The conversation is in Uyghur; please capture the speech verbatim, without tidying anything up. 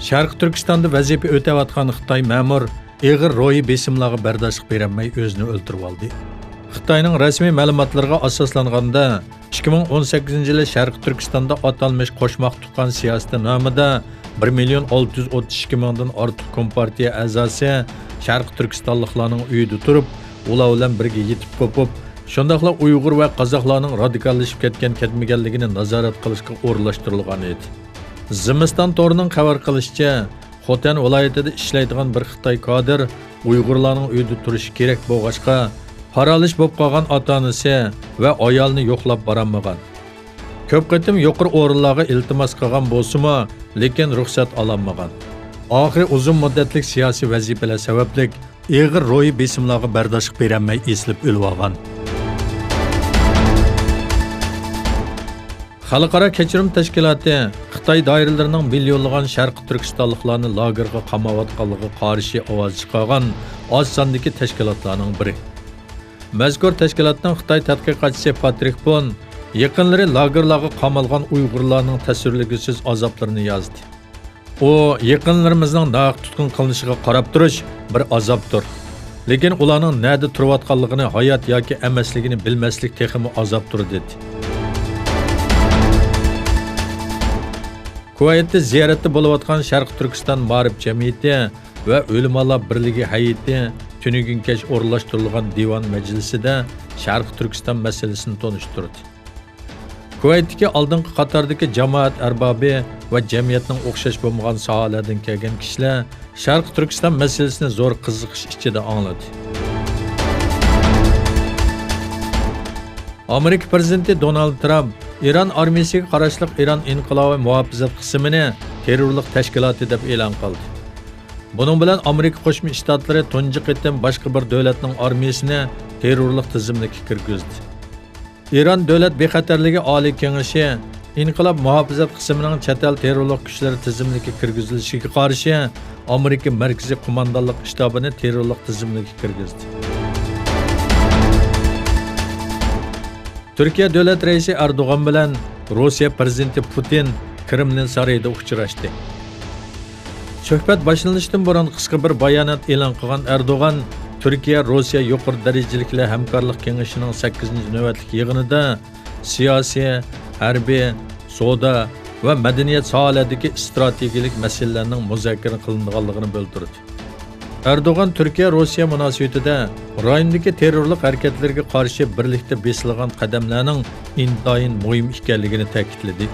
شەرقىي تۈركىستاندا ۋەزىپە ئۆتەۋاتقان خىتاي مەمۇر ئېغىر روھىي بېسىملارغا بەرداشلىق بېرەلمەي ئۆزىنى ئۆلتۈرۈۋالدى. خىتاينىڭ رەسمىي مەلۇماتلىرىغا ئاساسلانغاندا، ئىككى مىڭ ئون سەككىزىنچى يىلى شەرقىي تۈركىستاندا ئاتالمىش قوشماق تۇغقان سىياسىتى نامىدا بىر مىليون ئالتە يۈز ئوتتۇز ئىككى مىڭدىن ئارتۇق كومپارتىيە ئەزاسى شەرقىي تۈركىستانلىقلارنىڭ ئۆيىدە تۇرۇپ، ئۇلار بىلەن بىرگە يېتىپ قوپۇپ، شۇنداقلا ئۇيغۇر ۋە قازاقلارنىڭ رادىكاللىشىپ كەتكەن-كەتمىگەنلىكىنى نازارەت قىلىشقا ئورۇنلاشتۇرۇلغان ئىدى. زىمىستان تورىنىڭ خەۋەر قىلىشىچە، خوتەن ۋىلايىتىدە ئىشلەيدىغان بىر خىتاي كادىر ئۇيغۇرلارنىڭ ئۆيىدە تۇرۇشى كېرەك بولغاچقا، پارالىچ بولۇپ قالغان ئاتا-ئانىسى ۋە ئايالىنى يوقلاپ بارالمىغان. كۆپ قېتىم يۇقىرى ئورۇنلارغا ئىلتىماس قىلغان بولسىمۇ، لېكىن رۇخسەت ئالالمىغان. ئاخىرى ئۇزۇن مۇددەتلىك سىياسىي ۋەزىپىلەر سەۋەبلىك ئېغىر روھىي بېسىملارغا بەرداشلىق بېرەلمەي ئېسىلىپ ئۆلۈۋالغان. خەلقئارا كەچۈرۈم تەشكىلاتى خىتاي دائىرىلىرىنىڭ مىليونلىغان شەرقىي تۈركىستانلىقلارنى لاگېرغا قاماۋاتقانلىقىغا قارشى ئاۋاز چىقارغان ئاز ساندىكى تەشكىلاتلارنىڭ بىرى. مەزكۇر تەشكىلاتنىڭ خىتاي تەتقىقاتچىسى پاترىك بون يېقىنلىرى لاگېرلارغا قامالغان ئۇيغۇرلارنىڭ تەسۋىرلىگۈسىز ئازابلىرىنى يازدى. ئۇ، يېقىنلىرىمىزنىڭ ناھەق تۇتقۇن قىلىنىشىغا قاراپ تۇرۇش بىر ئازابتۇر. لېكىن ئۇلارنىڭ نەدە تۇرۇۋاتقانلىقىنى، ھايات ياكى ئەمەسلىكىنى بىلمەسلىك تېخىمۇ ئازابتۇر، دېدى. كۇۋەيتتە زىيارەتتە بولۇۋاتقان شەرقىي تۈركىستان مائارىپ جەمئىيىتى ۋە ئۆلىمالار بىرلىكى ھەيئىتى تۈنۈگۈن كەچ ئورۇنلاشتۇرۇلغان دىۋان مەجلىسىدە شەرقىي تۈركىستان مەسىلىسىنى تونۇشتۇردى. كۇۋەيتتىكى ئالدىنقى قاتاردىكى جامائەت ئەربابى ۋە جەمئىيەتنىڭ ئوخشاش بولمىغان ساھەلەردىن كەلگەن كىشىلەر شەرقىي تۈركىستان مەسىلىسىنى زور قىزىقىش ئىچىدە ئاڭلىدى. ئامېرىكا پىرېزىدېنتى دونالد ترامپ ئىران ئارمىيىسىگە قاراشلىق ئىران ئىنقىلابى مۇھاپىزەت قىسمىنى تېررورلۇق تەشكىلاتى دەپ ئېلان قىلدى. بۇنىڭ بىلەن ئامېرىكا قوشما شتاتلىرى تۇنجى قېتىم باشقا بىر دۆلەتنىڭ ئارمىيىسىنى تېررورلۇق تىزىملىكىگە كىرگۈزدى. ئىران دۆلەت بىخەتەرلىكى ئالىي كېڭىشى ئىنقىلاب مۇھاپىزەت قىسمىنىڭ چەت ئەل تېررورلۇق كۈچلىرى تىزىملىكىگە كىرگۈزۈلۈشىگە قارشى ئامېرىكا مەركىزىي قوماندانلىق شتابىنى تېررورلۇق تىزىملىكىگە كىرگۈزدى. تۈركىيە دۆلەت رەئىسى ئەردوغان بىلەن روسىيە پىرېزىدېنتى پۇتىن كرېملىن سارىيىدا ئۇچراشتى. سۆھبەت باشلىنىشتىن بۇرۇن قىسقا بىر بايانات ئېلان قىلغان ئەردوغان، تۈركىيە روسىيە يۇقىرى دەرىجىلىكلەر ھەمكارلىق كېڭىشىنىڭ سەككىزىنچى نۆۋەتلىك يىغىنىدا سىياسىي، ھەربىي، سودا ۋە مەدەنىيەت ساھەلەردىكى ئىستراتېگىيەلىك مەسىلىلەرنىڭ مۇزاكىرە قىلىنىدىغانلىقىنى بىلدۈردى. ئەردوغان تۈركىيە روسىيە مۇناسىۋىتىدە رايوندىكى تېررورلۇق ھەرىكەتلىرىگە قارشى بىرلىكتە بېسىلغان قەدەملەرنىڭ ئىنتايىن مۇھىم ئىكەنلىكىنى تەكىتلىدى.